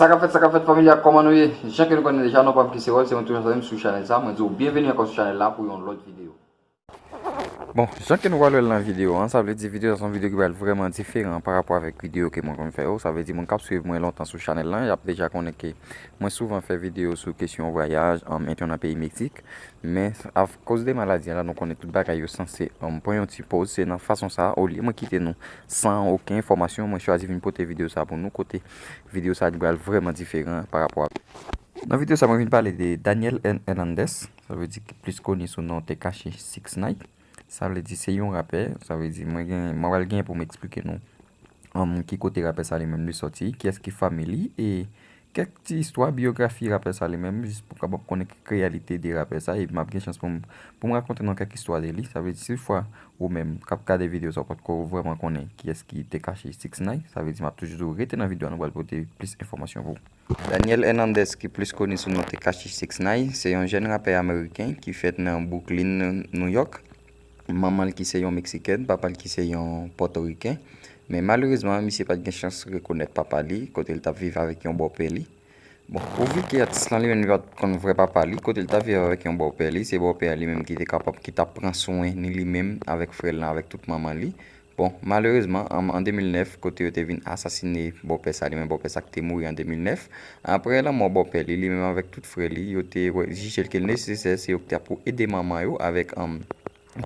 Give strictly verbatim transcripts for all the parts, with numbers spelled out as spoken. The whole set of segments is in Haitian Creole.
Sa k ap fèt, sa k ap fèt, fanmi a, kòman nou ye? Jan ke nou konnen deja, non pa m ki se Wòl, se mwen toujou sa menm sou chanèl sa. Mwen di w byenveni ankò sou chanèl la pou yon lòt videyo. Bon, jan ke nou pral wè l nan videyo an, sa vle di videyo sa se yon videyo ki pral vrèman diferan pa rapò avèk videyo ke mwen konn fè yo. Sa vle di moun k ap swiv mwen lontan sou chanèl la, y ap deja konnen ke mwen souvan fè videyo sou kesyon vwayaj, um, entè nan peyi Meksik. Men akoz de maladi an la, nou konnen tout bagay yo sanse, um, pran yon ti poz. Se nan fason sa a, olye mwen kite nou san okenn enfòmasyon, mwen chwazi vin pote videyo sa pou nou, kote videyo sa a li pral vrèman diferan pa rapò a. Nan videyo sa a, mwen vin pale de Daniel Hernandez, sa vle di ki plis koni sou non Tekashi six nine. Sa vle di se yon rapè, sa vle di mwen gen, mwen pral gen pou m eksplike nou, um, ki kote rapè sa li menm li sòti, kiyès ki fanmi li, e kèk ti istwa, biyografi rapè sa li menm, jis pou w kapab konnen kèk reyalite de rapè sa, e m ap gen chans pou m, pou m rakonte nou kèk istwa de li. Sa vle di si toutfwa ou menm k ap gade videyo sa, ou potko vrèman konnen kiyès ki Tekashi six nine, sa vle di m ap toujou di w rete nan videyo a, nou pral pote plis enfòmasyon pou ou. Daniel Hernandez, ki plis koni sou non Tekashi six nine, se yon jèn rapè ameriken ki fèt nan Brooklyn, New York. Manman l ki se yon Meksikèn, papa l ki se yon Pòtoriken. Men malerezman, misye pa t gen chans rekonèt papa li, kote l t ap viv avèk yon bòpè li. Bon, pouvi ke atis lan li menm li pa t konn vrè papa li, kote l t ap viv avèk yon bòpè li, se bòpè a li menm ki te kapab, ki t ap pran swen ni li menm avèk frè l lan, avèk tout manman li. Bon, malerezman, an, an de mil nèf, kote yo te vin asasine bòpè sa, li menm bòpè sa ki te mouri an de mil nèf. Apre lanmò bòpè li, li menm avèk tout frè li, yo te wè, jije l ke l nesesè, se yo ki te ap pou ede manman yo avèk, um,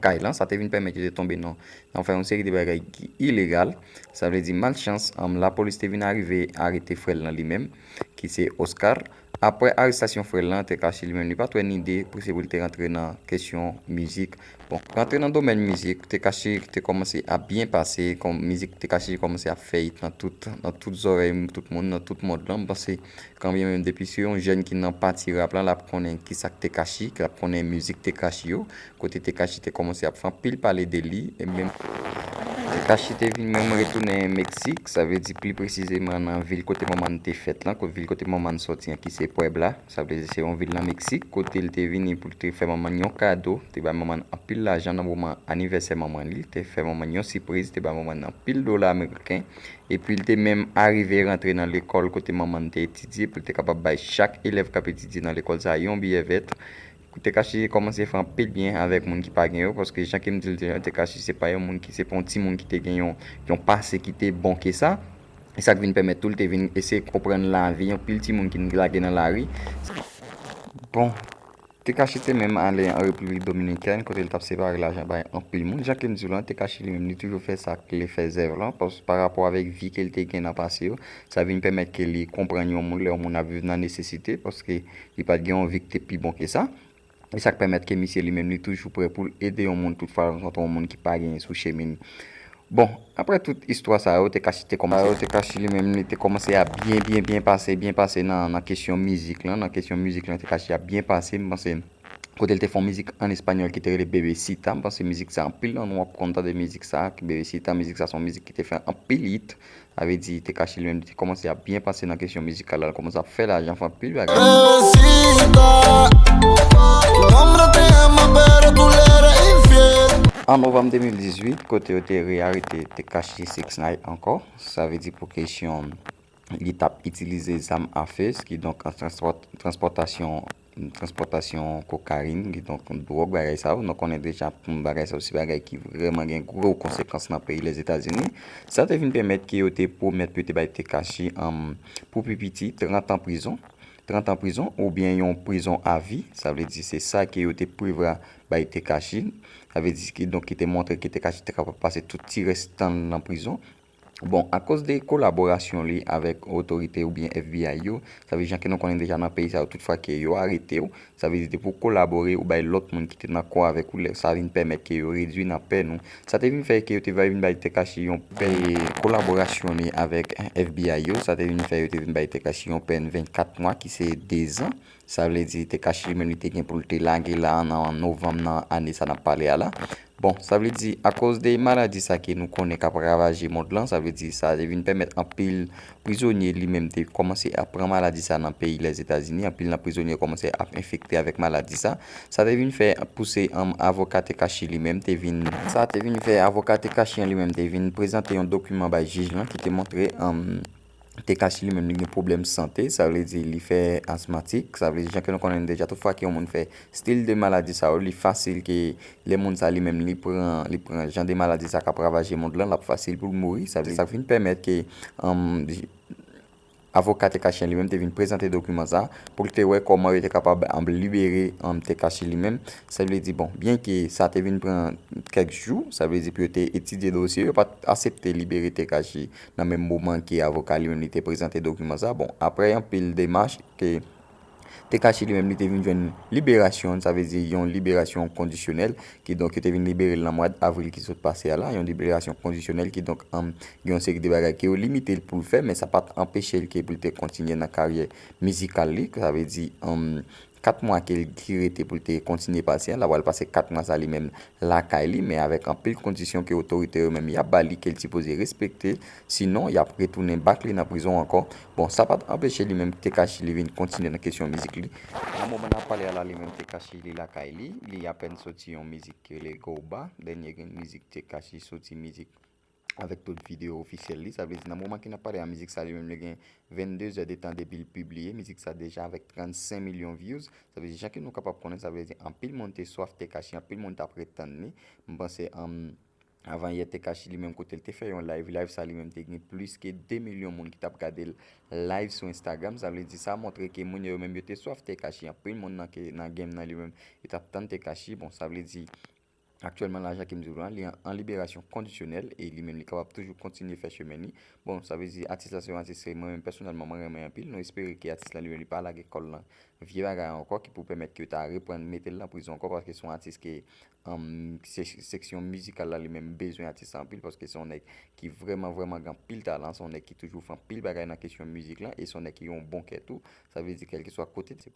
kay lan. Sa te vin pèmèt yo te tonbe nan, nan fè yon seri de bagay ki ilegal. Sa vle di malchans, um, lapolis te vin arive arete frè l lan li menm, ki se Oscar. Apre arestasyon frè l lan, Tekashi li menm li pa t wè nide pou se pou l te rantre nan kesyon mizik. Bon, rantre nan domèn mizik, Tekashi te kòmanse ap byen pase, kòm mizik Tekashi kòmanse ap fè it nan tout, nan tout zòrèy tout moun, nan tout mond lan. M panse, kanmenm depi se yon jèn ki nan pati rap lan, l ap konnen kisa k Tekashi, l ap konnen mizik Tekashi yo, kote Tekashi te kòmanse ap fè anpil pale de li, e menm Tekashi te vin menm retounen Meksik, sa vle di pli presizeman nan vil kote manman n te fèt lan, kote vil kote manman n sòti an ki se Puebla, sa vle di se yon vil nan Meksik, kote l te vini pou l te fè manman n yon kado, te bay manman n anpil lajan nan moman anivèsè manman li, te fè manman n yon sipriz, te bay manman n anpil dola ameriken, epi l te menm arive rantre nan lekòl kote manman n te etidye, pou l te kapab bay chak elèv k ap etidye nan lekòl sa a yon biyè vèt. Tekashi kòmanse fè anpil byen avèk moun ki pa gen yo, paske jan ke m di l deja, Tekashi se pa yon moun ki, se pa yon timoun ki te gen yon, yon pase ki te bon ke sa. E sa k vin pèmèt tou l te vin eseye konprann lavi, anpil timoun ki lage nan lari. Bon, Tekashi te menm ale an Repiblik Dominikèn, kote l t ap separe lajan bay anpil moun. Jan ke m di w lan, Tekashi li menm, li toujou fè sa k le fè zèv lan, pas-, pa rapò avèk vi ke l te gen nan pase yo. Sa vin pèmèt ke li konprann yon moun, lè yon moun ap viv nan nesesite, paske li pa t gen yon vi ki te pi bon ke sa. E sa k pèmèt ke misye li menm li toujou prè pou l ede yon moun toutfwa l rankontre yon moun ki pa genyen sou chemen l. Bon, apre tout istwa sa yo, Tekashi te kòmanse, Tekashi li menm li te kòmanse ap byen, byen, byen pase, byen pase nan, nan kesyon mizik lan, nan kesyon mizik lan, Tekashi ap byen pase, m panse, kote l te fè yon mizik an espanyòl ki te rele Bebecita, m panse mizik sa anpil nan nou ap konn tande mizik sa, Bebecita, mizik sa se yon mizik ki te fè anpil it, sa vle di Tekashi li menm li te kòmanse ap byen pase nan kesyon mizikal la, l kòmanse ap fè lajan, fè anpil bagay. Bebecita, tu hombre te ama, pero tú le eres infiel. An novanm de mil dizuit, kote yo te rearete Tekashi six nine ankò, sa vle di pou kesyon li t ap itilize zam afe, kidonk an transpòt-, transpòtasyon, transpòtasyon kokayin, kidonk dwòg, bagay sa yo. Nou konnen deja pou bagay sa yo, se bagay ki vrèman gen gwo konsekans nan peyi Lèzetazini. Sa te vin pèmèt ke yo te pwomèt pou yo te bay Tekashi, um, pou pi piti trant an prizon. Trant an prizon oubyen yon prizon avi, sa vle di se sa ke yo te prevwa bay Tekashi. Sa vle di kidonk ki te montre ke Tekashi te kapab pase tout ti rès tan l nan prizon. Bon, akoz de kolaborasyon li avèk otorite oubyen F B I yo, sa vle jan ke nou konnen deja nan peyi sa yo, tout fwa ke yo arete w, sa vle di depi w kolabore, ou bay lòt moun ki te nan kò avèk ou, lè sa vin pèmèt ke yo redui nan pèn ou. Sa te vin fè ke yo te va vin bay Tekashi yon pèn, kolaborasyon li avèk F B I yo, sa te vin fè yo te vin bay Tekashi yon pèn vennkat mwa, ki se dezan. Sa vle di Tekashi li menm li te gen pou l te lage la nan novanm nan ane sa n ap pale a la. Bon, sa vle di akoz de maladi sa ke nou konnen k ap ravaje mond lan, sa vle di sa te vin pèmèt anpil prizonye li menm te kòmanse ap pran maladi sa nan peyi Lèzetazini, anpil nan prizonye kòmanse ap enfekte avèk maladi sa. Sa te vin fè pouse, um, avoka Tekashi li menm te vin, sa te vin fè avoka Tekashi an li menm te vin prezante yon dokiman bay jij lan ki te montre, um, Tekashi li menm li gen pwoblèm sante, sa vle di li fè asmatik, sa vle di jan ke nou konnen deja, tout fwa ke yon moun fè stil de maladi sa yo, li fasil ke lè moun sa li menm li pran, li pran jan de maladi sa k ap ravaje mond lan, l ap fasil pou l mouri, sa vle di sa vin pèmèt ke, um, avoka Tekashi an li menm te vin prezante dokiman sa pou l te wè kòman yo te kapab, um, libere, um, Tekashi li menm. Sa vle di, bon, byen ke sa te vin pran kèk jou, sa vle di pou yo te etidye dosye, yo pa t aksepte libere Tekashi nan menm moman ke avoka li menm li te prezante dokiman sa. Bon, apre anpil demach ke Tekashi li menm li te vin jwenn liberasyon, sa vle di yon liberasyon kondisyonèl, kidonk yo te vin libere l nan mwa avril ki sot pase a la, yon liberasyon kondisyonèl, kidonk, um, gen yon seri de bagay ke yo limite l pou l fè, men sa pa t anpeche l ke pou l te kontinye nan karyè mizikal li, sa vle di, um, kat mwa ke l ki rete pou l te kontinye pase a, l ap pral pase kat mwa sa li menm lakay li, men avèk anpil kondisyon ke otorite yo menm y ap ba li, ke l sipoze respekte, sinon y ap retounen bak li nan prizon ankò. Bon, sa pa t anpeche li menm Tekashi li vin kontinye nan kesyon mizik li. Nan moman n ap pale a la, li menm Tekashi li lakay li, li apèn soti yon mizik ke rele Go Ba, dènye grenn mizik Tekashi soti mizik avèk tout videyo ofisyèl li. Sa vle di nan moman ke n ap pale a, mizik sa li menm li gen vennde zè de tan depi l pibliye. Mizik sa deja avèk trannsenk milyon views. Sa vle di jan ke nou kapab konnen, sa vle di anpil moun te swaf Tekashi, anpil moun t ap ret tann li. M panse, um, avan yè Tekashi li menm kote l te fè yon live, live sa li menm te gen plis ke de milyon moun ki t ap gade l live sou Instagram. Sa vle di sa montre ke moun yo menm yo te swaf Tekashi. Anpil moun nan ke, nan game nan li menm yo t ap tann Tekashi. Bon, sa vle di aktyèlman la, jan ke m di w la, li an, an liberasyon kondisyonèl e li menm li kapab toujou kontinye fè chemen li. Bon, sa vle di atis la se yon atis ke mwen menm pèsonèlman mwen renmen anpil. Nou espere ke atis la li menm li pa lage kò l nan vye bagay ankò ki pou pèmèt ke yo ta reprann mete l nan prizon ankò, paske se yon atis ke, um, se, seksyon mizikal la li menm bezwen atis la anpil, paske se yon nèg ki vrèman, vrèman gen anpil talan, se yon nèg ki toujou fè anpil bagay nan kesyon mizik lan, e se yon nèg ki gen yon bon kè tou. Sa vle di kèlkeswa kote se